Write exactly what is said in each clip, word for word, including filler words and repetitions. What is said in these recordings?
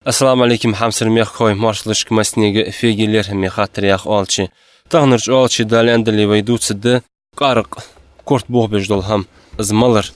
Ассаламу Ӏалайкум, хьамсара мехкахой, моаршал да шуга массанега. Фегий лерхӀаме хаттар яха оалача. Таханарча оалаче, Дала аьннадале, вай дувцаргда къаракъ, корта бохабеш дола хӀама, из малар,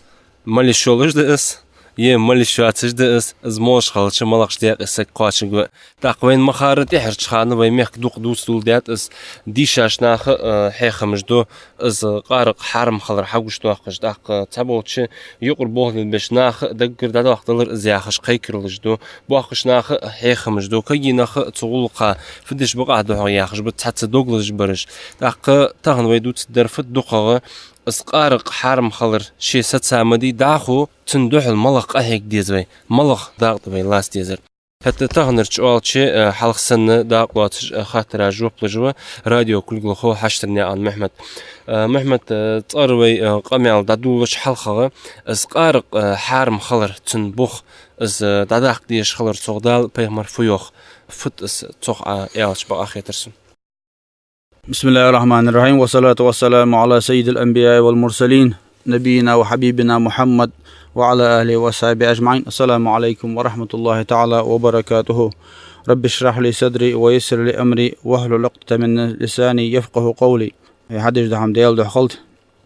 мел йиш йолаш да из, е мел йиш йоацаш да из, из молаш хилча, малагӀча даькъе саг кхоачаргва. ТӀаккха вайна ма харра, тӀехьарча хана вай мехка дукха дувца доладаьд из, дийшача наха а, э, хьехамаш ду, из къаракъ хьарам хилар хьагучадоаккхаш. ТӀаккха цхьаболча юкъара болх лелабеча наха а даггара дӀадоаккхадалар из яхаш кхайкаралаш ду. Боккхийча наха а хьехамаш ду, кагий нах а цу гӀулакха фу деш ба-кх духьал яхаш ба цхьацца дог лазаш бараш. ТӀаккха тахан вай дувцаргдар фуд дукхагӀа, из къаракъ хьарам хилар ше саца ма дий, дӀахо цунна духьал малагӀа къахьега деза вай, малагӀа дакъа да вай лаца дезар. ХӀаьта таханарча оалаче, э, хьалха санна дакъа лоацаш, э, хаттара жоп луш ва радио кулгалхо Хьаштаранаькъан Мухьмад. Э, Мухьмад, э, цкъа-м вай, э, къамаьл дӀадолалуча хьалхагӀа, из къаракъ, э, хьарам хилар, цун бух, из, э, дӀадаккха дезаш хилар, цох Дала, пайхамара фу йоах, фуд из цох Ӏа аьлча бакъахьа хетар сона. بسم الله الرحمن الرحيم، والصلاة والسلام على سيد الأنبياء والمرسلين، نبينا وحبيبنا محمد وعلى آله وصحبه أجمعين. السلام عليكم ورحمة الله تعالى وبركاته. رب اشرح لي صدري ويسر لي أمري واحلل عقدة من لساني يفقهوا قولي. Э, хьадеш дола хӀама Даьла духьа хилда.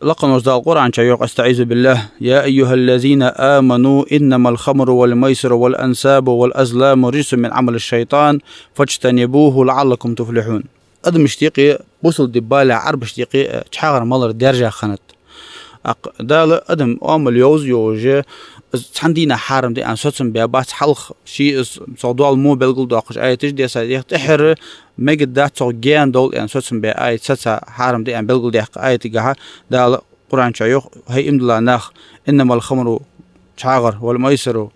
Лакха волча Дала Къуръан чу йоах: أستعيذ بالله. يا أيها الذين آمنوا إنما الخمر والميسر والأنصاب والأزلام رجس من عمل الشيطان فاجتنبوه لعلكم تفلحون. Адамашта юкъе, бусалба дин бале Ӏарбашта юкъе, э, чхьагӀар, малар даьржа хиннад. ТӀаккха Дала адам оамал йовза-йовзаш, из цхьан дийнахьа хьарам да аьнна соцам баь бац хьалха, ший из цох дола мо белгалдоаккхаш аяташ дессад, тӀехьара мегаргдац цох гаьна довла аьнна соцам баь аят саца, хьарам да аьнна белгалдаьккха аятагахьа Дала Къуръан чу йоах: хӀай, иман дилла нах, إنما الخمر, чхьагӀар, والميسر,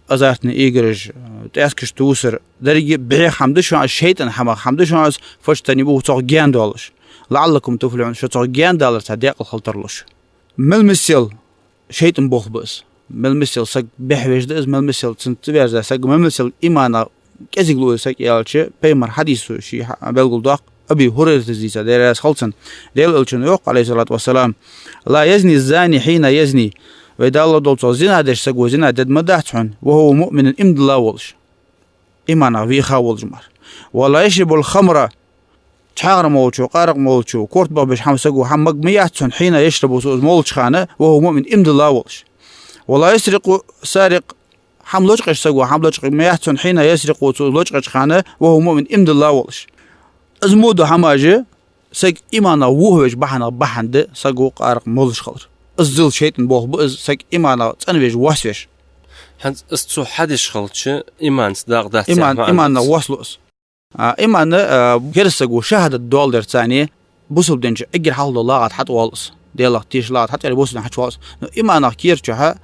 азартни играш, тӀаьскаш тувсар, деррига бӀеха хӀама да шоана из, шайтӀан хӀамах хӀама да шоана из, فاجتنبوه, цох гаьна доалаш. لعلكم تفلحون, шо цох гаьна даларца даькъала хила тарлу шо. Мел мисел шайтӀан болх ба из. Мел мисел саг бехвеш да из, мел мисел цунца верза саг, мел мисел иманах кӀезига лу из саг аьлча, пайхамара хьадисо ший хьа-, белгалдоаккх, Аби ХӀурайрата дийца, Даьла раьза хилва цунна, Даьла Элчано йоах, عليه الصلاة والسلام: لا يزني الزاني حين يزني. Вай Далла долчох зина деш саго зина дергдац хьона, وهو مؤمن, иман дилла волаш, иманах вийха волаш мара. ولا يشرب الخمر, чхьагӀар молчо, къаракъ молчо, корта бохабеш хӀама саго хӀама мага ма яц хьона, حين يشرب, цо из молча хана, وهو مؤمن, иман дилла волаш. ولا يسرق السارق, хӀама лочкъаш саго хӀама лочкъа ма яц хьона, حين يسرق, цо из лочкъача хана, وهو مؤمن, иман дилла волаш. Из мо дола хӀамаш саг иманах вохавеш бахьанах бахьан да, саго къаракъ молаш хилар. Иззал шайтӀан болх ба из, саг иманах цӀенвеш, воссавеш. ХӀанз из цо хьадеш хилча, иманца дакъа дац, иман, яха маӀан иманах дац. Восслу из. А, иман, а, кераста саго шахӀадат доаладарца, бусалба дин чу эггара хьалха дола лагӀа тӀа хьатӀавоал из. Даьлах тешаш лагӀа тӀа хьатӀаваьле, бусалба дин хьачувоал из. Но иманах кера чухьа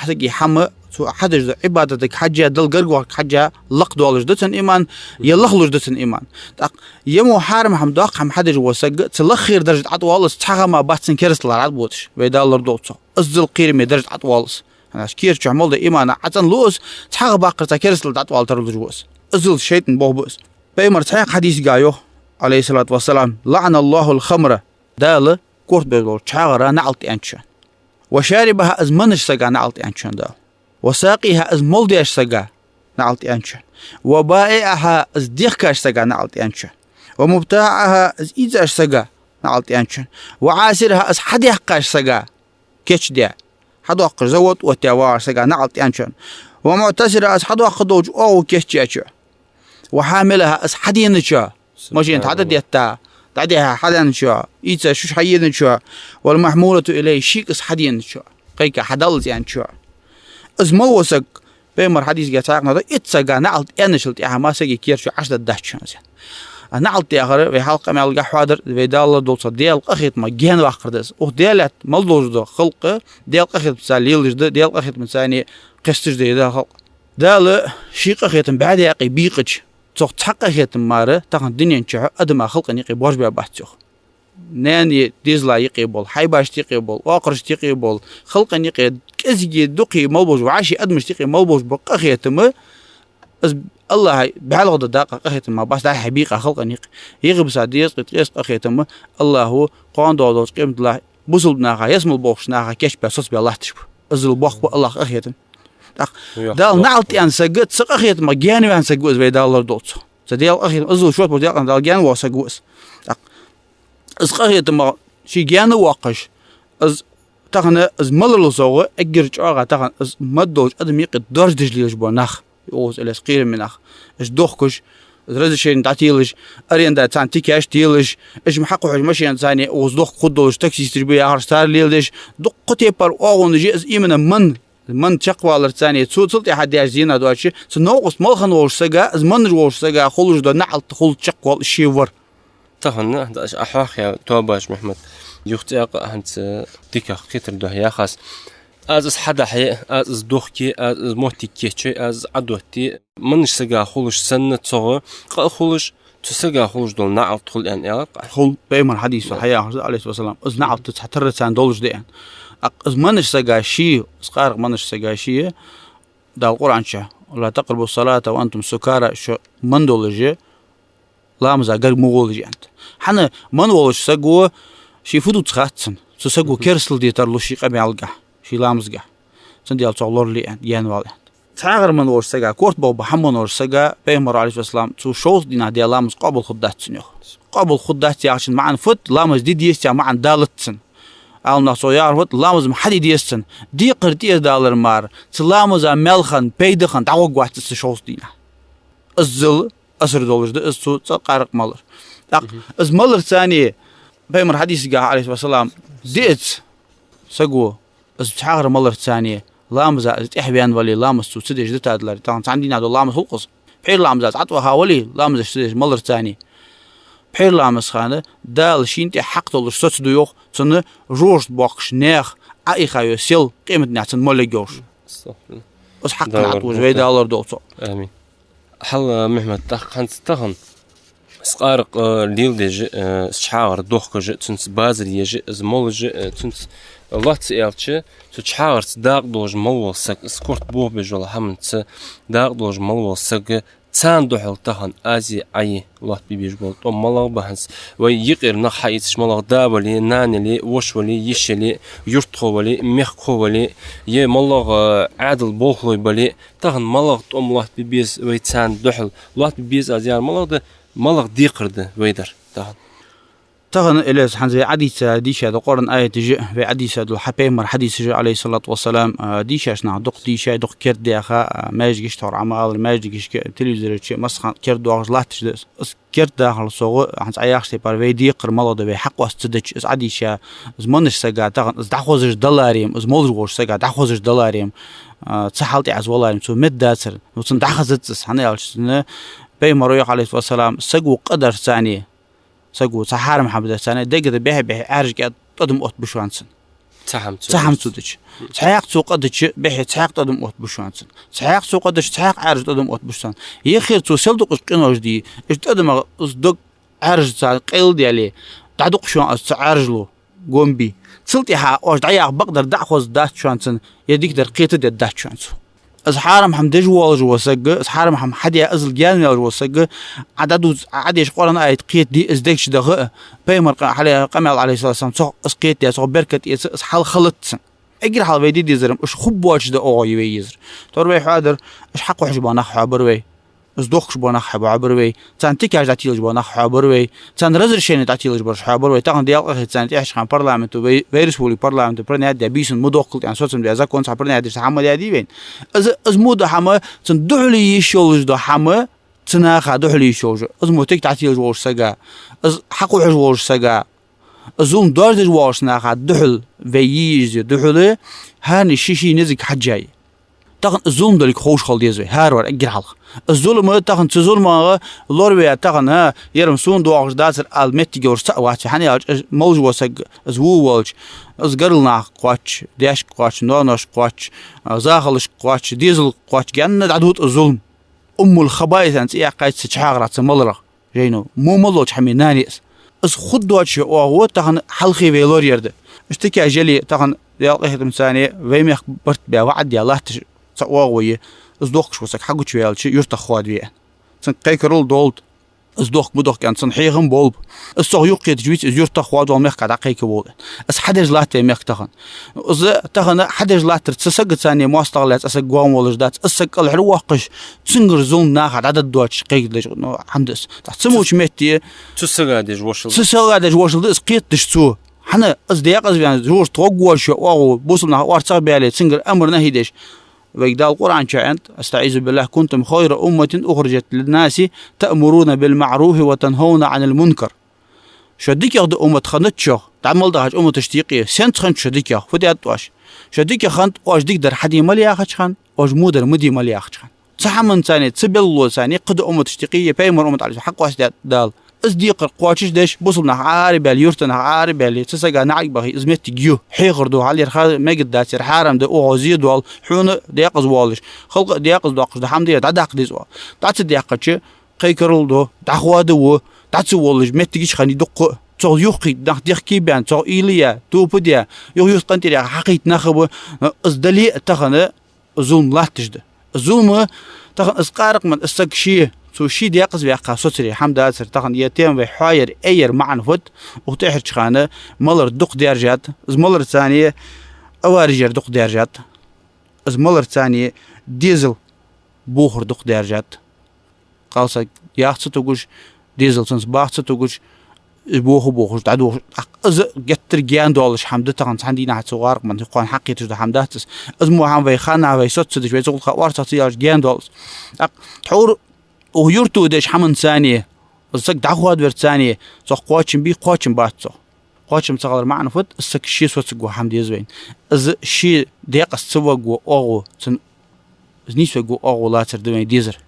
сага хӀама, цо хьадеш дола Ӏибадатага хьежжа, Далла гарга вахарга хьежжа лакхдоалаш да цун иман, е лахлуш да цун иман. ТӀаккха е мо хьарам хӀама, доккха хӀама хьадеш вола саг цу лаххара даржа тӀа хьатӀавоал из, цхьа хӀама бац цун керастал тӀа боацаш, вай Дала лорадолда цох. Иззал кхераме даржа тӀа хьатӀавоал из. ХӀанз кера чухьа мел дола иман Ӏа цӀенлу из, цхьа хӀама баккхарца керастал тӀа хьатӀавала тарлуш ва из. Иззал шайтӀан болх ба из. Пайхамара цхьаькха хьадисагахьа йоах, عليه الصلاة والسلام: لعن الله الخمر, Дала корта бохабеш долча чхьагӀара наӀалт аьннад шоана. وشاربها, из меннача сага наӀалт аьннад шоана Дала. وساقيها, из мел деча сага наӀалт аьннад шоана. وبائعها, из дехкача сага наӀалт аьннад шоана. ومبتاعها, из ийцача сага наӀалт аьннад шоана. وعاصرها, из хьадаьккхача сага, кийчдаь, хьадоаккхаш, завод оттадаь вагӀача сага наӀалт аьннад шоана. ومعتصرها, из хьадоаккхаш долча оагӀув кийчъяьчоа. وحاملها, из хьаденачоа, машен тӀа хьадетта, дӀадехьа хьаденачоа, ийца шуш хьаеначоа. والمحمولة إليه, шийга из хьаденачоа, кхайка хьадаллалца аьнначоа. Из мел вола саг, пайхамара хьадисагахьа цхьаькха да, итт сага наӀалт аьнначул тӀехьа мара сага кера чу Ӏаш дергдац шоана из. А наӀалт яхар, вай хьалха къамаьлагахьа хьоадар, вай Далла долча Даьла къахетамах гаьна ваккхар да из. Укх Даьлаца мел долаш дола халкъ Даьла къахетамца лелаш да, Даьла къахетамца кхесташ да из халкъ. Дала ший къахетам бӀаь даькъе бийкъача, цох цхьа къахетам мара тахан дунен чухьа адама, халкъа юкъе боаржабаь бац цох. Наьна дезала юкъе бола, хьайбашта юкъе бола, оакхарашта юкъе бола, халкъа юкъе кӀезига дукха мел болаш, вӀаший адамашта юкъе мел болаш бола къахетам, из АллахӀа бӀаьлагӀа дола дакъа къахетам ма бац дӀа-хьа бийкъа халкъа юкъе. Египта дезткъа ткъеста къахетам АллахӀа кхоана доагӀаш долча къематдийнахьа бусалба наха, ялсмала болхача наха кийчбаь, соцабаь латташ ба. Иззал боаккх ба АллахӀа къахетам. ТӀаккха Дала наӀалт аьнна саг, цу къахетамах гаьна ваьнна саг ва из, вай Дала лорадолда цох. Цу Даьла къахетамах, из шоаш болча Даьла къахетамах Дала гаьна воаккха саг ва из. ТӀаккха из къахетамах ше гаьна воаккхаш, из тахан из маларал совгӀа, эггара чӀоагӀа тахан из мел долча адамий юкъе доаржадеш лелаш бола нах, оаха элес кхераме нах, уж дохкаш, из разрешени дӀателаш, аренда царна тикаш телаш, уж хьакхухьаш машенаца царна оаха дохка хургдолаш таксисташ ба яхараш цар леладеш, дуккха тайпара оагӀонаш я из именно ман, ман чакхваларца царна, цу цул тӀехьа даьш зена доацаш, цу новкъост мел хинна волча сага, из манаш волча сага хулаш дола наӀалт хул чакхвала ше вар. Тахан, да, аш ахьох я тобаш Мухьмад, юха цӀаькха а хӀанз дикагӀа кхетар духьа яхаш. Аз из хьадахье, аз из дохке, аз из моттиг кийчъе, аз из Ӏадотте, манаш сага хулаш санна цогӀа, къа а хулаш, цу сага хулаш дола наӀалт хул аьнна аьлар-кх. Хул, пайхамара хьадисо хьаяхаш да, Ӏалайхи ссалам, из наӀалт цхьатарра царна долаш да аьнна. ТӀаккха из манаш сага ше, из къаракъ манаш сага ше, Дала Къуръан чу: «ولا تقربوا الصلاة وأنتم سكارى», шо мел долаш ламаза гарга ма гӀолаш аьннад. ХӀана, мел волча саго ше фу дувц хац цунна. Цу саго керастал де тарлу ший къамаьлагахьа, ший ламазагахьа. Цудухьа цох лорале аьннад, гаьнавала аьннад. ЦхьагӀар мел волча сага, корта бохабаь хӀама мел волча сага, пайхамара, Ӏалайхи ссалам, цу шовзткъа дийнахьа даь ламаз къоабал хургдац цунна, йоах. Къоабал хургдац яхачун маӀан фуд, ламаз де дезац яха маӀан далац цунна. Ӏаламнаха цо яхар фуд, ламаз ма хьаде деза цунна. Декхар тӀера далар мара, цу ламаза маьл хинна, пайда хинна дӀагӀоргвац из цу шовзткъа дийнахьа. Из зал асар долаш да из цу цӀа къаракъ малар. ТӀаккха из маларца царна, пайхамара хьадисагахьа, Ӏалайхи ссалам, диъазза саго, из цхьагӀар маларца царна, ламаза из тӀехьа ваьнна вале, ламаз цо ца деш дита даларе, тахан цхьан дийнахьа дола ламаз хул-кх из. Пхьера ламаза из ӀотӀаваха вале, ламазаш ца деш маларца царна, пхьера ламаза хана Дала шийна тӀа хьакъ долаш соцаду, йоах, цунна жожагӀате боахкаш наьха Ӏоайха йола сел къематдийнахьа цунна мел лергйолаш. Астагфируллах. Из хьакъ Дала хьатӀавоаккхаш вай лорадолда. Дала лорадолда цох. Амин. Хьал, э, Мухьмад, тӀаккха хӀанз тахан из къаракъ, э, леладеш а, э, из чхьагӀар дохкаш а, цунца базар еш а, из молаш а, э, цунца лоацца аьлча, цу чхьагӀарца дакъа долаш мел вола саг, из корта бохабеш йола хӀаманца дакъа долаш мел вола саг, царна духьал тахан Ази, Ӏаи лоаттабе безаш бола тӀом малагӀа ба хӀанз? Вай юкъера нах хьаийцача, малагӀа да вале, нана яле, воша вале, йиша яле, юртахо вале, мехкахо вале, е малагӀа, э, Ӏаьдала болхлой бале, тахан малагӀа тӀом лоаттабе беза вай царна духьал? Лоаттабе беза аз яхар малагӀа да, малагӀа декхар да вай дар тахан? Тахан, Ӏилез, хӀанз вай Ӏадийца дийша дола Къуръан аяташ а, вай Ӏадийца дола хьа пайхамара хьадисаш а, Ӏалайхи ссалату вассалам, а, дийшача наха дукха дийшай, дукха керда даьха, а, маьждигашка тхьовра Ӏомаалар, маьждигашка, телевизора чу массахана керда доагӀаш латташ да из. Из керда дахарал совгӀа, хӀанз Ӏа яхача тайпара, вай декхар малагӀа да, вай хьакъоастаца дича, из Ӏадийша, из манаш сага тахан из дӀахозаш даларе-м, из молаш волча сага дӀахозаш даларе-м, а, цу хьал тӀа из валаре-м, цо мегаргдацар, ну, цунна дӀахазац из, хӀана аьлча цунна пайхамара йоах, Ӏалайхи ссалату вассалам, саго къа дарца царна, саго цхьа хьарам хӀама дарца царна, дега тӀа бӀеха-бӀеха Ӏаьржа кӀаьд тӀадам оттабу шоана цунна. Цхьа хӀама цо, цхьа хӀама цо дича. Цхьаькха цо къа дича, бӀеха цхьаькха тӀадам оттабу шоана цунна. Цхьаькха цо къа дича, цхьаькха Ӏаьржа тӀадам оттабу шоана. Еххара цо сел дукхача къинош дий, уж тӀадамах из дог Ӏаьржаца къайладаьле, дӀадукъ шоана из цу Ӏаьржало, гом бий. Цул тӀехьа оаш дӀаяха бакъдар дӀа а хозаргдац шоана цунна, е дикадар кхетаргдаргдац шоана цо. Из хьарам хӀама деш воалаш вола саг, из хьарам хӀама хьадаь, иззал гаьнаваьлаш вола саг, Ӏа дӀадувц, Ӏа Ӏадеш Къуръан аят кхетаде, из дег чу даха а, пайхамара къа-, хьале-, къамаьл, Ӏалайхи ссалату вассалам, цох из кхетаде, цох беркат эца, из хьал хилац цунна. Эггара хьалха вай де дезар-м, уж хургбоацаш да оагӀув я вай езар. Тхьовра вай хьоадар, уж хьакхухьаш бола нах хьоабир вай, уж дохкаш бола нах хьоабир вай, царна тикаш дӀателаш бола нах хьоабир вай, царна разрешени дӀателаш бараш хьоабир вай. Тахан Даьла къахетамца тӀехьашка парламенто, вай, вай республика парламенто принять даь, бийсан ма дохкал аьнна соцам даь закон цхьа принять деш, цхьа хӀама ма даьдий вайна. Из, из мо дола хӀама, цунна духьале йиш йолаш дола хӀама, цу наха духьале йиш йолаш, из мо тика дӀателаш волча сага, из хьакхухьаш волча сага, из зулам доаржадеш воалача наха духьал вай е еза, духьал, хӀаране ший-ший низаг хьежжа е. Тахан из зулам долга ховш хила деза вай, хӀаравар эггара хьалха. Из зулам, тахан цу зуламах лораваь тахан, хӀа, ер-м сона доагӀаш дацар ала моттиг йолаш цаӀ вац вай, хӀана аьлча, из молаш вола саг, из во волча, из гаргара нахах кхоач, даьшка кхоач, ноаношка кхоач, захалашка кхоач, дезалга кхоач, гаьнна дӀадут из зулам. Уммул-хабаис аьнна цӀи яьккхай цу чхьагӀарах, цу маларах. Жайно, мо мел долча хӀаман нана я из. Из хургдоацаш йола оагӀув тахан хьалхе вай лораяр да. Уж тикаш яле, тахан Даьла къахетамца царна вай мехка барт баь, ваӀад даь латташ цхьа оагӀув я, из дохкаш вола саг хьагучаваьлча, юртах хоадаве аьнна. Цунга кхайкарал долда. Из дохк ма дохк аьнна, цун хьехам болба. Из цох юхакхеташ виц, из юртах хоадавала, мехках дӀакхайкавола. Из хьадеш латт вай мехка тахан. Из тахан хьадеш латтар цу сага царна моастагӀал лаьца а саг гоама волаш дац. Из саг кӀалхарвоаккхаш, цунгара зулам наха дӀадоадеш кхайкадеш, ну, хӀама да из. ТӀаккха цу моча метте цу сага деш вошал да. Цу сага деш вошал да из кхетадеш цо. ХӀана из декъаза ваьнна, жожагӀате гӀоргвоацаш оагӀув, бусалба наха орцагӀ баьле, цунгара амар-нахьи деш. Вайга Дала Къуръан чу аьннад: أستعيذ بالله، كنتم خير أمة أخرجت للناس تأمرون بالمعروف وتنهون عن المنكر. Шо дикагӀа дола уммат хиннад шох, дӀа мел дахача умматашта юкъе. Сенца хиннад шо дикагӀа? Фу даьд оаш? Шо дикагӀа хиннад, оаш дика дар хьаде мел яхача хана, оаш во дар ма де мел яхача хана. Цу хӀаманцара, цу белгалонцара кхыдолча умматашта юкъе, е пайхамара уммат, Ӏалайхи ссалам, хьакъоастадаьд Дала. Из декхар кхоачаш деш, бусалба нах арабаьле, юрта нах арабаьле, цу сага наӀарга бахе, из моттиг ю, хьехар ду, хьал ер ха мегаргдац, ер хьарам да, оаха зе доал, хьона декъаза воалаш, халкъа декъаза доаккхаш да хӀама да ер, дӀадаккха деза оаха. ДӀа ца даьккхача, кхайкарал ду, дӀахоадаву, дӀа ца воллаш, моттигаш хиннай дуккха а, цох юхакхийтта нах дехке баьнна, цох уйла яь, тоба даь, юха юрта къинтӀера яха хьакхийтта нах а ба, из дале а тахан зулам латташ да. Зулам тахан из къаракъ ма, из саг ше, цо ше декъаза ваьккха соцаре, хӀама дацар, тахан ер тема вай хьоаяр, айяр маӀан фуд, укх тӀехьарча хана малар дукха даьржад, из маларцара авараш яр дукха даьржад, из маларцара дезал бохар дукха даьржад. Кхалсаг ях ца тугаш, дезал цунца баха ца тугаш, из бохаш, бохаш, дӀадохаш, тӀаккха из геттара гаьна доаллаш хӀама да тахан цхьан дийнахьа цу гӀаракъ ма, кхоана хьакхеташ да хӀама дац из. Из мо хӀама вай ханнахьа вай соцадеш, вай цу гӀулакха орцагӀ ца яьлча гаьна доал из. ТӀаккха тхьовра укх юрто деш хӀаманцара, из саг дӀахоадаварцара, цох кхоачам бий, кхоачам бац цох. Кхоачам ца хилара маӀан фуд, из саг ше соцаргва хӀама деза вайна. Из ше декъаза ца варгва оагӀув, цун из нийсваргва оагӀув лацар да вайна дезар.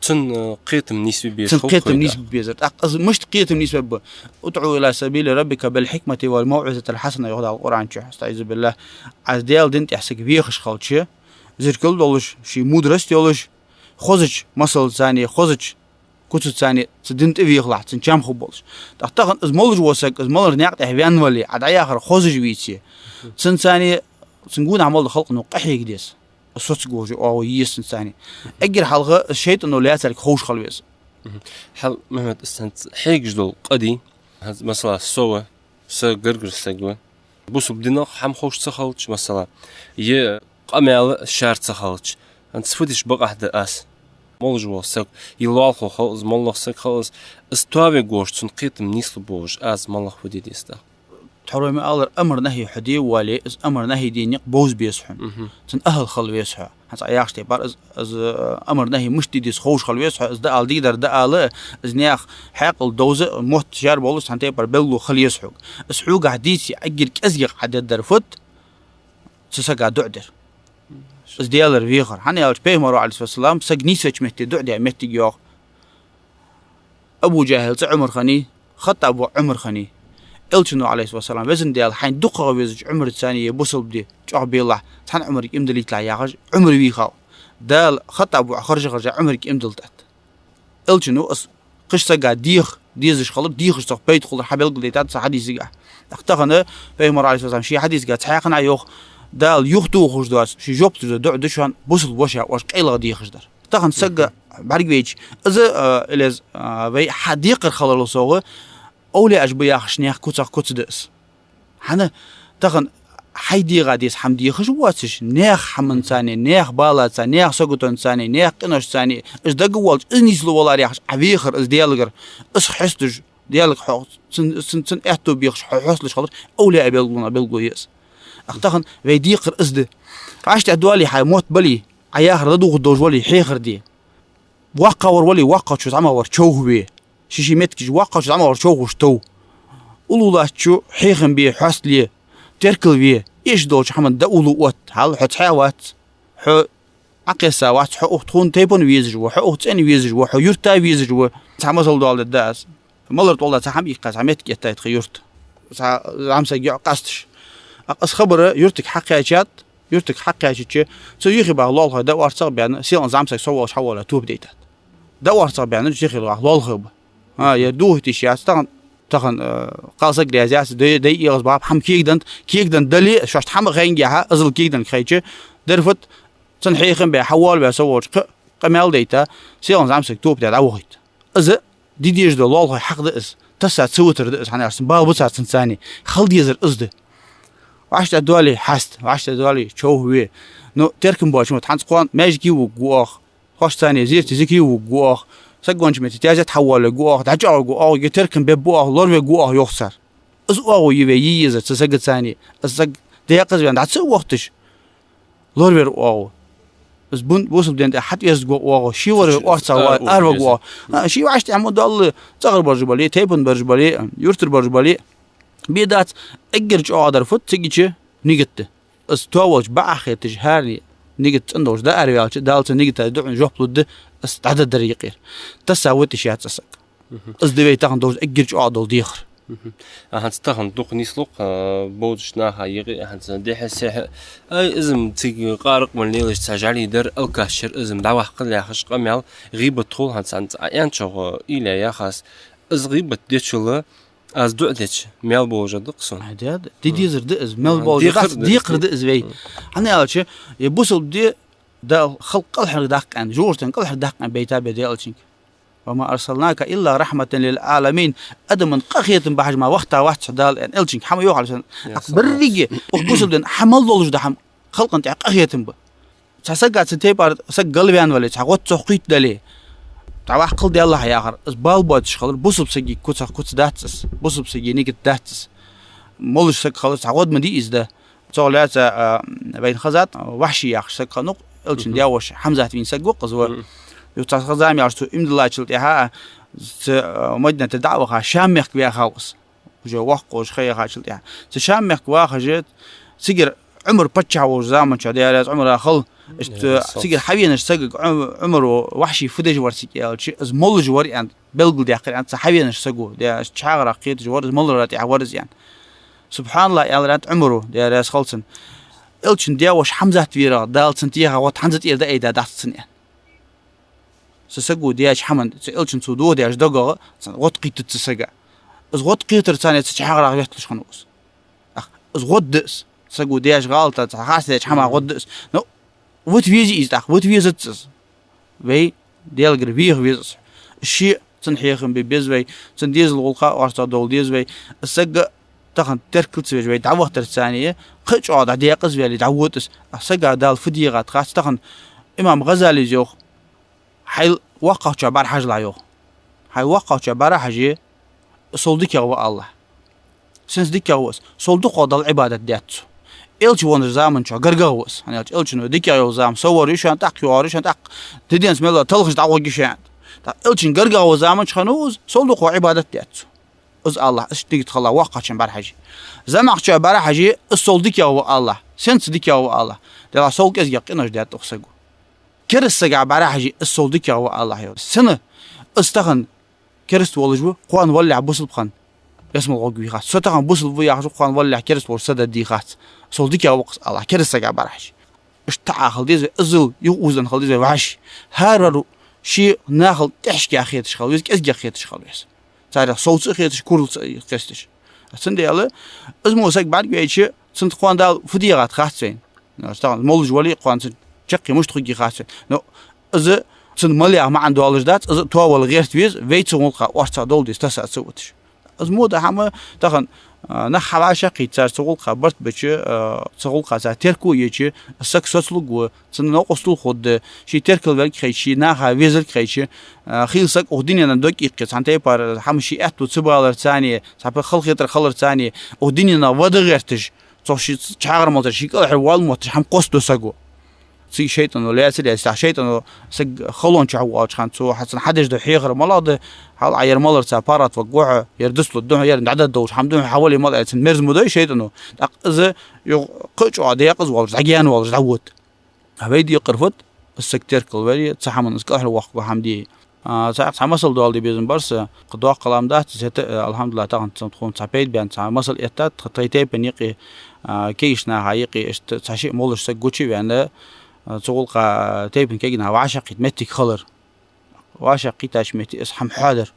Цун, э, кхетам нийсбе безар. Цун кхетам нийсбе безар. ТӀаккха из мишта кхетам нийсбергба? ادع إلى سبيل ربك بالحكمة والموعظة الحسنة, йоах Дала Къуръан чу, أستعيذ بالله. Ӏа Даьла дина тӀа саг вехаш хилча, зеркал долаш, ший мудрость йолаш, хозача масалцара, хозача куцацара цу дина тӀа вехалахь, цун чам хургболаш. ТӀаккха тахан из молаш вола саг, из малар наькъа тӀа ваьнна вале, Ӏа дӀаяхар хозаш веце, цунцара, цун гонахьа мел дола халкъо къахьега деза. Соцаргволаш оагӀув я цунцара. Эггара хьалха шайтӀано лаьцарг ховш хила веза. Хьал, Мухьаммад, из хьайна хьегаш дола къа дий, хӀанз, масала, со ва, са гаргара саг ва. Бусалба динах хӀама ховш ца хилча, масала, е къамаьл шаьра ца хилча, хӀанз фу дича бакъахьа да аз? Молаш вола саг, е лоалахо хилва из, моллагӀа саг хилва из, из тоавергволаш, цун кхетам нийслургволаш, аз моллагӀа фу де деза тӀаккха? Тхьовра вай ма аллара, амар-нахьи хьо де воале, из амар-нахьи де никъ бовза беза хьона. Цун ахӀал хила веза хьо. ХӀанз Ӏа яхача тайпара из, из, э, амар-нахьи мишта де деза ховш хила веза хьо, из дӀаала, дикадар дӀаала, из наьха хьаькъал довза, мотт шаьра болаш, цхьан тайпара белгало хила еза хьога. Из хьогахьа деце, эггара кӀезигагӀа Ӏа дергдар фуд? Цу сага дуӀа дар. Из Даьлагара вехар. ХӀана аьлча пайхамара, Ӏалайхи ссалам, саг нийсвеча метте дуӀа даь моттиг йоах. Абу ДжахӀил цӀи Ӏумар хиннай, ХаттӀаба воӀ Ӏумар хиннай. Элчано, Ӏалайхи ссалам: «Везан Даьла, хьайна дукхагӀа везача Ӏумарцара е бусалба ди чӀоагӀа белахь, цхьан Ӏумарга иман диллийталахь», — яхаш, Ӏумар вийхав. Дала ХаттӀаба воӀ харжа-харжа Ӏумарга иман диллад. Элчано из кхыча сага деха дезаш хилар, дехаш цох пайда хулар хьабелгалдайтад цу хьадисагахь. ТӀаккха тахан пайхамара, Ӏалайхи ссалам, ший хьадисагахь цхьаькханахьа йоах: «Дала юхатохаш доаца, ший жоп луш дола дуӀа да шоана бусалба воша оаш къайлагӀа дехаш дар». Тахан сага бӀаргавайча, из, а, или из, а, вай хьадекхар хиларал совгӀа, овлияаш ба яхаш наьха куцах куц да из. ХӀана? Тахан хьай дегӀа деза хӀама дехаш воацаш, наьха хӀаманцара, наьха балацара, наьха саготонцара, наьха къиношцара, из дагавоалача, из нийслу валар яхаш, Ӏа вехар из Даьлагара, из хьесташ, Даьлага хьо-, цун, цун, цун аьттув бехаш хьо хьоасталуш хилар овлияй белгалонех белгало я из. ТӀаккха тахан вай декхар из да. Ӏаш тӀехьа доале, хьай мотт бале, Ӏа яхар ладувгӀаргдолаш вале, хьехар де. ВоккхагӀвар вале, воккхагӀчо зӀамагӀвар човхаве. Ший-ший моттигаш воккхагӀчо зӀамагӀвар човхавеш тов. УллугӀа латтачо хьехам бе, хьоастале, теркалве. Эшаш долча хӀаман дӀауллув отт. Хьал хьо цхьаь вац. Хьо Ӏокхесса вац, хьо укх тхона тайпан везаш ва, хьо укх цӀен везаш ва, хьо юрта везаш ва. Цхьа масал доаладергда аз. Малар тӀолла цхьа хӀама ийккха, цхьа моттиг этта тха юрта. Цхьа зӀамсаг йоӀ къасташ. ТӀаккха из хабар юртага хьакхаьчад, юртага хьакхаьчача, цу юхе баха лоалахой дӀаорцагӀ баьнна, селхан зӀамсаг со волаш хьавоале тоба дайтад. ДӀаорцагӀ баьнна, юхе лоалахой ба. А, ер духьа тиша яц, тахан, тахан, э, кхалсаг раьза яц, дай, дай эгӀаз бахьа, хӀама кегдант, кегдант дале, шоашта хӀама хайнгахьа, азал кегданга хайча, дерфат, цун хьехам бе, хьавоалаве со волча кхы къамаьл дайта, селхан зӀамсаг тоба даь дӀавохийт. Из Ди дезаш дола лоалахой хьакъ да из. Тасса ца витар да из, хӀана аьлча бала ба цар цунца цхьана. Хила дезар из да. ВӀаштӀехьа доале хьаста, вӀаштӀехьа доале човхаве. Ну, теркам боацаш ма, хӀанз кхоана маьждиге вугаргва оаха, хошцане зерате, зикаре вугаргва оаха, саг веннача метте таьзете хьавоалавергва оаха, дӀачӀоагӀаргва оаха, е теркам бергба оаха, лоравергва оаха, йоах цар. Из оагӀув е вай е езар цу сагаца цхьана. Из саг декъаза ваьнна дӀа ца а вохийташ, лоравер оагӀув. Из бу-, бусалба дина тӀа хьатӀавергва оагӀув, ше лоравер, орцагӀвар, араваргва оагӀув. А, ше вӀаштӀехьа ма доалла, цӀагӀара бараш бале, тайпан бараш бале, юртара бараш бале, бе дац, эггара чӀоагӀа дар фуд, цига чу нигат да. Из тоаволча бакъахьа хеташ, хӀаране нигат цӀена долаш дӀаараваьлча, Дала цу нигата духьал жоп лургда, из дӀадаргдар юкъера. Тасса виташ яц из саг. Из да вай тахан долаш эггара чӀоагӀа дола дехар. Мгм. А хӀанз тахан дукха нийслу-кх, а, бовзача наха юкъе, а хӀанз дехьа-сехьа. Ай, из-м цига къаракъ мел лелаш цхьа жӀали дар, алкаш яр, из-м дӀаваккхал яхаш къамаьл, гӀийбат хул хӀанз, хӀанз а аьнначох, уйла яхаш. Из гӀийбат дечул, аз дуӀа дича, маьл болаш да-кх сона. Ай, да, да. Ди дезар да из, маьл болаш да, дехар да из вай. ХӀана аьлча, е бусалба ди Дала халкъ кӀалхардаккха аьнна, жожагӀатен кӀалхардаккха аьнна байтаб Даьла Элчанга. «وما أرسلناك إلا رحمة للعالمين». Адамашта къахетам бахьаш мара вахийтавац хьо Дала, аьнна, Элчанга хӀама йоах Ӏалайхи ссалам. Беррига, укх бусалба дина хӀама мел долаш да хӀама халкъа тӀа къахетам ба. Цхьа сага цу тайпара саг галваьнна вале, цхьа гӀод цох кхийттадале, дӀаваккхал Даьллахь яхар, из бала боацаш хилар, бусалба сага куцах куц дац из, бусалба сага нигат дац из. Молаш саг хилар, цхьа гӀод ма дий из да. Цох лаьца, а, вайна хезад, а, Вахьши яхаш саг хиннав-кх, Элчан даь-воша Хьамзат вийна саг ва-кх из. Мгм. Юха цхьа зама яьлча цо иман диллачул тӀехьагӀа, цу, а, Мадината дӀа а ваха, Шам мехка ваьхав из. Уже воккха волаш ха яхачул тӀехьагӀа. Цу Шам мехка вахаш, цигара Ӏумар паччахь волча заман чухь, Даьла раьза Ӏумара хилва, иштта, э, цигара хьавенача сагага Ӏу-, Ӏумара Вахьши фу деш вар цига аьлча, из молаш вар аьнна белгалдаьккхар аьнна цу хьавенача саго, Даьла, иштта чхьагӀарах кхеташ вар из, молара тӀехьа вар из аьнна. «СубхьаналлахӀ», аьлар аьннад Ӏумара, Даьла раьза хилва цунна. Элчан даь-воша Хьамзат вера, Дала цунна теха гӀод хӀанз а тӀера дӀаайдадац цунна аьнна. Цу саго даьча хӀаман, цу Элчан цо дохадаьча дагах цунна гӀод кхийттад цу сага. Из гӀод кхетарца цхьана цу чхьагӀарах ветталуш хиннав из. Ах, из гӀод да из. Саго даьча гӀалатах, цхьа харцдеча хӀамах гӀод да из. Но вита везе из тӀаккха, вита везац из. Вай Даьлагара веха веза из. Ше цун хьехам бе беза вай, цун дезала гӀулакха орцагӀдовла деза вай. Саг тахан теркал ца веш вай дӀавахийтарца цхьана, кхы а чӀоагӀа дӀадекъаза ваьле, дӀавода из. А сага Дала фу дийгӀад хац тахан. Имам ГӀазалис йоах: «Хьайла воккхагӀчоа бӀарахьажалахь», йоах. «Хьайла воккхагӀчоа бӀарахьаже, сол дикагӀа ва алалахь». «Сенца дикагӀа ва из?» «Сол дукхагӀа Далла Ӏибадат даьд цо». «Элча воацача заман чухь гаргагӀа ва из». ХӀана аьлча Элчано дикагӀа йола зама совгӀар я шоана, тӀаккха йоагӀар я шоана, тӀаккха диденца мел талхаш дӀагӀоргья шоана. ТӀаккха Элчан гаргагӀа вола заман чухь хиннав из, сол дукхагӀа Ӏибадат даьд цо. Из алалахь, иштта нигат хилалахь, воккхагӀчоа бӀарахьаже. ЗӀамагӀчоа бӀарахьаже, из сол дикагӀа ва алалахь. Сенца дикагӀа ва алалахь? Дала сол кӀезигагӀа къинош даьд укх саго. Кераста сага бӀарахьаже, из сол дикагӀа ва алалахь, йоах. Сенна? Из тахан кераста волаш ва, кхоана валалехь бусалба хинна ялсмала гӀоргвий хац. Со тахан бусалба ва яхаш ва, кхоана валалехь кераста волча са дадий хац. Сол дикагӀа ва-кх из алалахь, кераста сага бӀарахьаже. Иштта таӀа хила деза вай, иззал юхаозаденна хила деза вай вӀаши. ХӀаравар ше нахал тӀехьашка хеташ хила веза, кӀезигагӀа хеташ хила веза. Царех совца а хеташ, куралца а кхесташ. Цудухьа из мо саг бӀаргавайча, цунна кхоана Дала фу дийгӀад хац вайна. Тахан молаш вале а, кхоана цун чаккхе мишта хургья хац вайна. Но из цун мел яха маӀан долаш дац, из тоавала гӀерта веза, вай цу гӀулакха орцагӀдовла деза, тасса ца виташ. Из мо да хӀама тахан, а, нах хьавӀашагӀкхийтта, цар цу гӀулакха барт бича, а, цу гӀулакха цар терко еча, саг соцалургва, цунна новкъостал хургда, ше теркалварг хайча, ше наха везарг хайча, а, хийла саг укх дунен дог иккхе, цхьан тайпара хӀама ше аьттув ца баларца цхьана, цхьа пхи халахетар хиларца цхьана, укх дуненах вада гӀерташ, цох ше чхьагӀар мел тара, ше кӀалхарвала мотташ хӀама кхоссаду саго. Цига шайтӀано лаьцар, лаьцар, шайтӀано саг халон чу воалача хана цо хьа-, цунна хьадеш дола хьехар малагӀа да, хьал Ӏа ер маларца паргӀата варгва хьо, ер дицлургда хьона, ер дӀадоалаш хӀама да хьона, хьавале мала аьнна, цунна мерза ма дой шайтӀано. ТӀаккха из юха кхы а чӀоагӀа декъаза волаш, дӀагаьна волаш, дӀавода. А вай декхар фуд, из саг теркалвале, цу хӀаман из кӀалхарвоаккхаргва хӀама де. А, цхьа, цхьа масал доаладе безам бар са, кхы доккха калам дац, из хӀаьта, э, алхьамдулиллахӀ, тахан цун тхона цхьа пайда баьнна цхьа масал эттад, тха тайпан юкъе, а, кегийча наха юкъе, иштта цхьа шиъ молаш саг гучаваьнна, а, цу гӀулакха тайпан кегий наха вӀашагӀкхийтта моттиг хилар. ВӀашагӀкхийттача метте из хӀама хьоадар.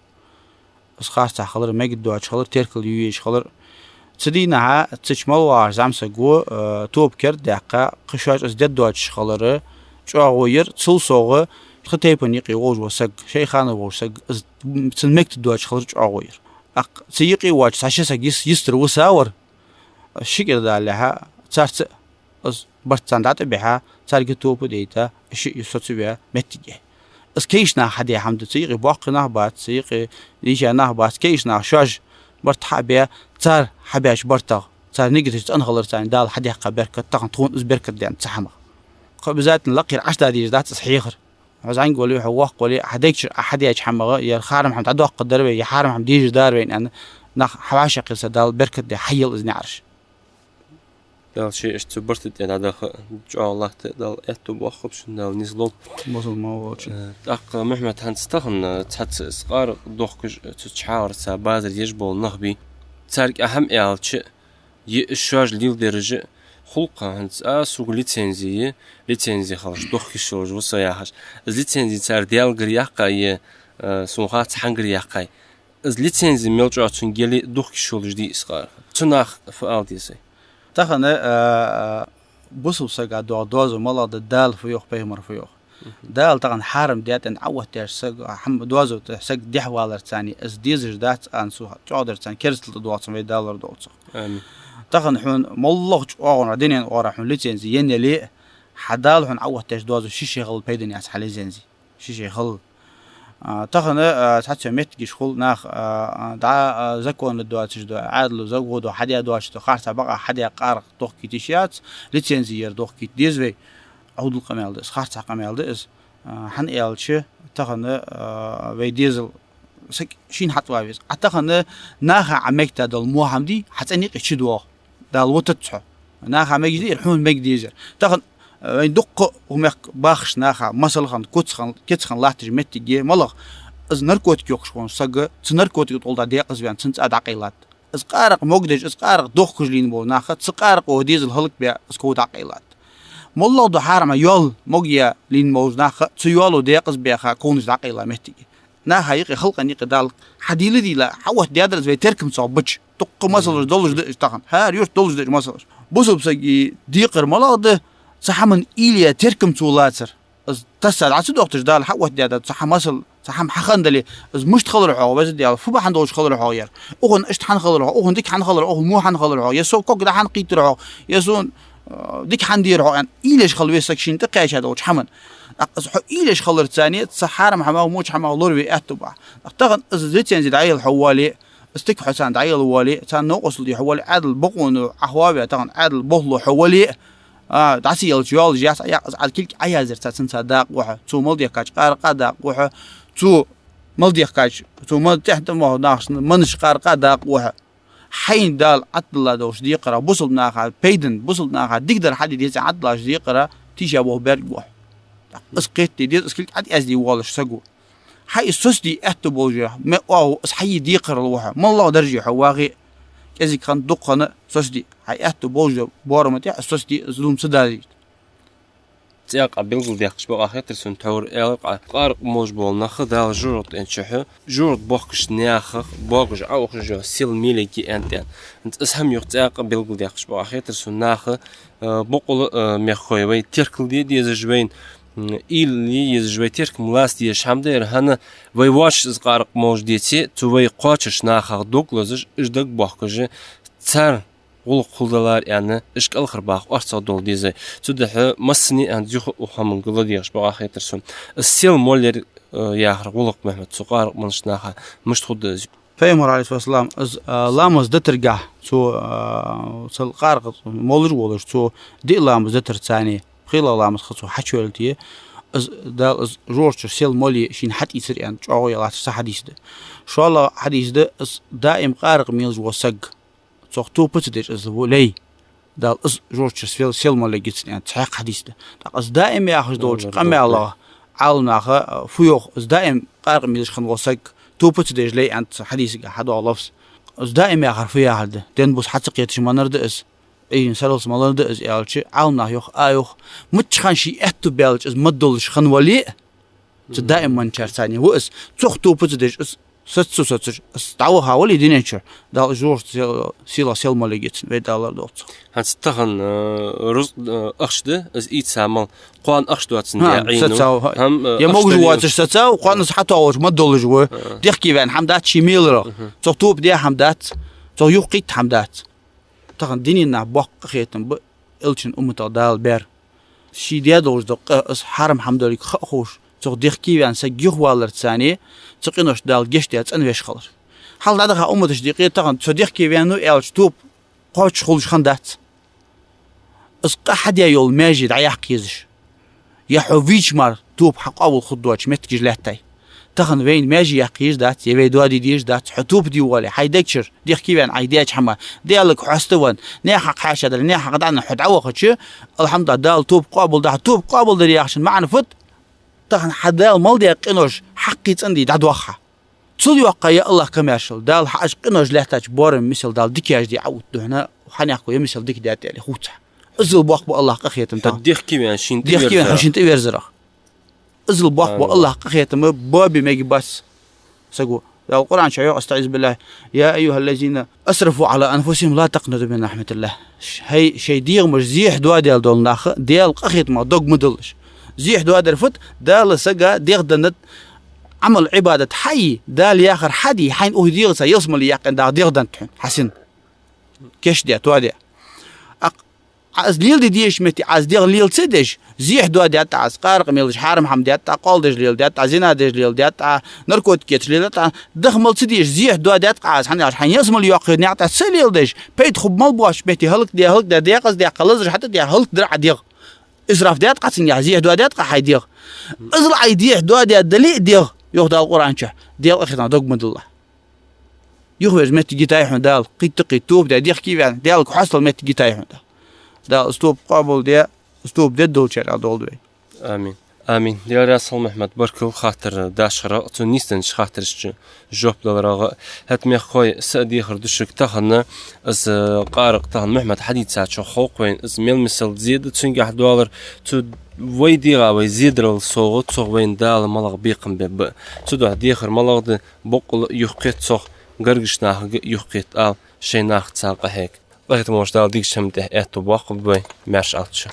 Из харцахьа хилар, мегаргдоацаш хилар, теркал ю езаш хилар. Цу дийнахьа цу чу мел вагӀаш зӀамсаго, э, тоба кердадаьккха, кхы шоаш из дергдоацаш хилар, чӀоагӀо яр, цул совгӀа Пхи тайпан юкъе волаш вола саг, шайхана волаш саг, из цун мегаш доацаш хилар чӀоагӀо яр. ТӀаккха цу юкъе воацаш цхьа ши саг йис-, йистера висавар, ши кӀира далалехьа, царца из барт царна дӀатӀабихьа, царга тоба дайта, шиъ соцаве моттиг я. Из кагийча наха хьадаь хӀама да, цу юкъе боккхий нах бац, цу юкъе дийша нах бац, кагийча наха шоаш барт хьабаь, цар хьабаьча бартах, цар нигаташ цӀена хиларца Дала хьадаьккха беркат, тахан тхона из беркат денна цу хӀамах. Кхы обязательно лакхера Ӏаш да дезаш дац из хьехар. Хьо зӀамига вале, хьо воккха вале, хьа дег чура Ӏа хьадаьча хӀамах, ер хьарам хӀама дӀадоаккхаргдар вай, е хьарам хӀама дезаргдар вай аьнна, нах хьавӀашагӀкхийса Дала беркат де хьайел из наӀараш. Дала ший иштта цу барта тӀа дӀадаха чӀоагӀа латта, Дала аьттув боаккхалба шун, Дала низ лолба. Бусалба ма волча. Э, тӀаккха, Мухьаммад, хӀанз тахан, э, цхьацца из къаракъ дохкаш, э, цу чхьагӀарца базар еш бола нах бий. Царга хӀама аьлча, е шоаш леладераш хул-кх, хӀанз а сога лицензи я, лицензи хилча дохка йиш йолаш ва со яхаш. Из лицензи цар Даьлагара яьккхай е, э, сона хац хьангара яьккхай. Из лицензи мел чӀоагӀа цунга яле а дохка йиш йолаш дий из къаракъ? Цу наха фу ала деза? Тахан, а, бусалба сага доагӀа доазув малагӀа да, Дала фу йоах, пайхамара фу йоах. Дала тахан хьарам даьд аьнна Ӏооттадаьча сага, хӀама доазув тӀа саг дехьаваларца, из дезаш дац аьнна, цу чӀоагӀдарца керастал тӀа доагӀа цунна, вай Дала лорадолда цох. Амин. Тахан хьона моллагӀча оагӀорахьа, дунен оагӀорахьа хьона лицензи енна яле а, хьа Дала хьона Ӏооттадаьча доазув ший-ший хала пайдане яц хьа лицензи. Ший-ший хала. А, тахан, а, цхьацца моттигаш хул нах, а, а, дӀа, а, закона доацаш да, Ӏаьдало, закона хьадаь доацаш да, харцахьа бакъахьа хьадаь къаракъ дохкийта йиш яц, лицензи яр дохкийта деза вай. Ӏовдал къамаьл да из, харцахьа къамаьл да из. А, хӀана аьлча, тахан, а, вай дезал саг шийна хьатӀавала веза. А тахан наха Ӏа мегаш дола во хӀама дий, хьа цӀен юкъе чудоагӀа. Дала вутац хьо. Наха мегаш дий, ер хьона мега дезар. Тахан, э, вайна дукха укх мехка бахаш наха, масал хинна, куц хинна, кица хинна латташ моттиг я малагӀа. Из наркотик йохкаш волча сага, цу наркотика тӀа декъаза ваьнна, цун цӀа дӀакъайлад. Из къаракъ могадеш, из къаракъ дохкаш лийнна бола наха, цу къаракъо дезал хӀалакбаь, из ков дӀакъайлад. МоллагӀа да хьарам йоал, могаеш лийнна болча наха, цу йоало декъаза баьха, ковнаш дӀакъайла моттиг я. Наха юкъе, халкъа юкъе Дала хьадийла-дийла, хьаоттадаьдар из вай теркам цох бича. Дукха масалаш долаш да уж тахан. ХӀара юрта долаш да уж масалаш. Бусалба сага декхар малагӀа да, цу хӀаман уйла е теркам цо лацар. Из тасса дӀа ца доахийташ, Дала хьаоттадаьдар цу хӀаман масал, цу хӀама хьахинна дале, из мишта хилар хьогӀ, Веза Даьла, фу бахьан долаш хилар хьогӀ ер. Укхунна иштта хӀана хилар хьогӀ, укхунна дика хӀана хилар, укхунна во хӀана хилар хьогӀ, е со ког дӀа хӀана кхийттар хьогӀ, е сона, э, дика хӀана дир хьогӀ аьнна, уйла еш хила веза саг шийна тӀакхаьча долча хӀаман. ТӀаккха из хьо уйла еш хиларца, цу хьарам хӀамах, воча хӀамах лораве аьттув ба. ТӀаккха тахан из лицензи дӀаяла хьо вале, из тика хьо царна дӀаяла вале, царна новкъостал де хьо вале, Ӏаьдала бокъо Ӏа хьаве, тахан Ӏаьдала болхло хьо вале, а, дӀа ца ялча йоалаш яц, а, яккха из Ӏа кулг Ӏаязар цар, цунца дакъа ва хьо, цо мел дехкача къаракъа дакъа ва хьо, цо мел дехкача, цо мел тӀехьа тӀа ма нахаш, манаш къаракъа дакъа ва хьо. Хьайна Дала Ӏаддала долча декхарах, бусалба наха пайдана, бусалба наха дикадар хьаде деза Ӏаддалаш декхарах тийша болх бергба хьо. Из кхетаде деза, из кулг ӀотӀаязде воаллаш саго. Хьай из соцаде аьттув болаш я, ме оагӀув, из хьай декхарал ва хьо. МоллагӀа дарже хьо вагӀе, кӀезига хинна, дукха хинна соцаде. Хьай аьттув болаш я, боарама тӀехьа соцаде, зулам ца дазийта. ЦӀаькха белгалдаьккхача бакъахьа хетар сона, тхьовра аьлар-кх, къаракъ молаш бола нах Дала жожагӀате тӀа чухьа, жожагӀате бохкача наьха богаш Ӏоухаш йола сел мел йига аьнна тӀа. ХӀанз из хӀама юха цӀаькха белгалдаьккхача бакъахьа хетар сона, наха, э, бокъонца, э, мехкахой, вай теркал де дезаш вайна, м, уйла е езаш вай теркам лаца дезаш хӀама да ер, хӀана, вай воацаш из къаракъ молаш деце, цу вай кхоачаш нахах дог лазаш, уж дагабохкаш, цар гӀулакх хулдалар аьнна, уж кӀалхарбаха орцагӀдовла деза. Цудухьа массане а хӀанз юха укх хӀаманга ладийгӀача бакъахьа хетар сона. Из сел молар, э, яхар гӀулакх, Мухьаммад, цу къаракъ молча наха мишта хургда из? Пайхамара, Ӏалайхи ссалам, из, а, ламаз дитаргахьа, цо, а, цул къаракъ молаш волаш, цо диъ ламаз дитарца, пхелагӀа ламаз ха цо хьачувеллалца, из Дала из жожагӀатера сел моле шийна хьатӀаийцар аьнна, чӀоагӀо яллалца цхьа хьадис да. ШоллагӀа хьадис да, из даим къаракъ молаш вола саг, цох тоба ца деш из лай, Дала из жожагӀатера сел, сел моле гицан аьнна, цхьаькха хьадис да. ТӀаккха из даим яхаш долча къамаьлах Ӏаламнаха, а, фу йоах, из даим къаракъ молаш хинна вола саг тоба ца деш лай аьнна, цу хьадисага хьадоагӀа лафз. Из даим яхар фу яхар да? Денбус хьа ца кхеташ малар да из? Ӏуйранна сарралца малар да из аьлча, Ӏаламнаха йоах, а йоах, мичча хана ший аьттув баьлча из ма долаш хинна вале а, цу даим молачарца ва из, цох тоба ца деш из Саца, сацаш, аз дӀаваха вале дунен чура, Дала жожагӀате сел-, сийлахь сел мел лургья цунна, вай Дала лорадолда цох. ХӀанз тахан, э, рузкъа, э, ахча да, из ийца мел, кхоана ахча доацаш да, хӀа, Ӏийна. Сацав, хӀа. ХӀама, э, я ахча могаш дали воацаш сацав, кхоана из хьатоагӀаш ма долаш ва. ХӀа. Дехке ваьнна хӀама дац, ший меларах. Мгм. Цох тоба де хӀама дац. Цох юхакхийтта хӀама дац. Тахан дунен наха боккха къахетам ба, элчан умматах Дала бер. Ший де долаш дола къа, из хьарам хӀама долга ха а ховш, цох дехке ваьнна саг юхаваларца цхьана, цу къиношта Дала гешт даь цӀенвеш хилар. Хьалха дӀадаха умматашта юкъе тахан цо дехке ваьннав аьлча тоба кхоачаш хулаш хиннадац. Из къа хьадаь йола маьже дӀаяккха езаш. Я хьо вийча мара тоба хьа къоабал хургдоацаш моттигаш лаьттай. Тахан вайна маьже яккха езаш дац, я вай доаде дезаш дац, хьо тоба де воале, хьай дег чура, дехке ваьнна Ӏа даьча хӀамах, Даьлага хьоаставенна, наьха хьакъ хьаьша дале, наьха хьакъ дӀадаьнна хьо дӀавахача, алхьамдулиллахӀ, Дала тоба къоабал даьд, тоба къоабал дар яхачун маӀан фуд? Тахан хьа Дала мел даь къинош хьакхий цӀенде дӀадоах хьа. Цул йоккха я АллахӀ камаьршал, Дала хьа аш къинош лаьттача боарам мисал Дала дика яжде Ӏоувттаргда хьона, хьанехко я мисал дика даьд аьле хувца хьа. Иззал боккха ба АллахӀ къахетам тахан. Дехке ваьнна шийна тӀа верзар. Дехке ваьнна хьа шийна тӀа верзарах. Иззал боккха ба АллахӀ къахетам, боабе мегаш бац саго. Дала Къуръан чу йоах, أستعيذ بالله: يا أيها الذين أسرفوا على أنفسهم لا تقنطوا من رحمة الله. ХӀай шоай дегӀамаш зехьа доадаьнна дола нах, Даьла къахетамах дог ма диллалаш. Зехьа доадар фуд? Дала сага дегӀ деннад, Ӏамал, Ӏибадат хьае, Дала яхар хьаде, хьайна укх дегӀаца ялсмале яьккхина дагӀа дегӀ деннад хьона, хьа сина. Кийчдаь, тоадаь. Ӏа из леладе дезача метте Ӏа из дегӀ лела ца деш, зехьа доадаьд Ӏа из, къаракъ мелаш, хьарам хӀама даьд Ӏа, къоал деш леладаьд Ӏа, зина деш леладаьд Ӏа, наркотикаш леладаьд Ӏа, даха мел ца дезаш, зехьа доадаьд Ӏа из, хӀана аьлча хьайна ялсмале йоаккхача наькъа тӀа ца леладеш, пайда хургболаш боацача метте хӀалакдаь, хӀалакдаь, декъаза даьккха, лазараш хьатӀадаь, хӀалакдар Ӏа дегӀ. Исраф даьд Ӏа цунна, зехьа доадаьд Ӏа хьай дегӀ. Иззал Ӏай зехьа доадаьд дале а дегӀ, йоах Дала Къуръан чу, Даьла къахетамах дог ма диллалахь. Юхаверза моттиг йитай хьона Дала, кхийтта-кхийтта тоба де, дехке ваьнна, Даьлага хьастал моттиг йитай хьона Дала. Дала из тоба къоабал де, из тоба дергдолчарех долда вай. Амин. Амин. Даьла раьза хилва, Мухьаммад, баркал хаттар дашхарах, цун нийсденнача хаттарашта жоп даларах. ХӀаьта, мехкахой, са а дехар да шуга тахан, из къаракъ тахан Мухьаммада хьадийцачох хов-кх вайна, из мел мисал зе да цунгахьа доаллар, цу вай дегӀа вай зе дарал совгӀа, цох вайна Дала малагӀа бекхам бергба. Цудухьа дехар малагӀа да, боккъала а юхакхета цох, гаргарча нахага а юхакхета ала, шоай нах царна къахьега. Къахетам болча Дала дикача хӀаман тӀехьа аьттув боаккхалба вай, маьрша Ӏалда шо.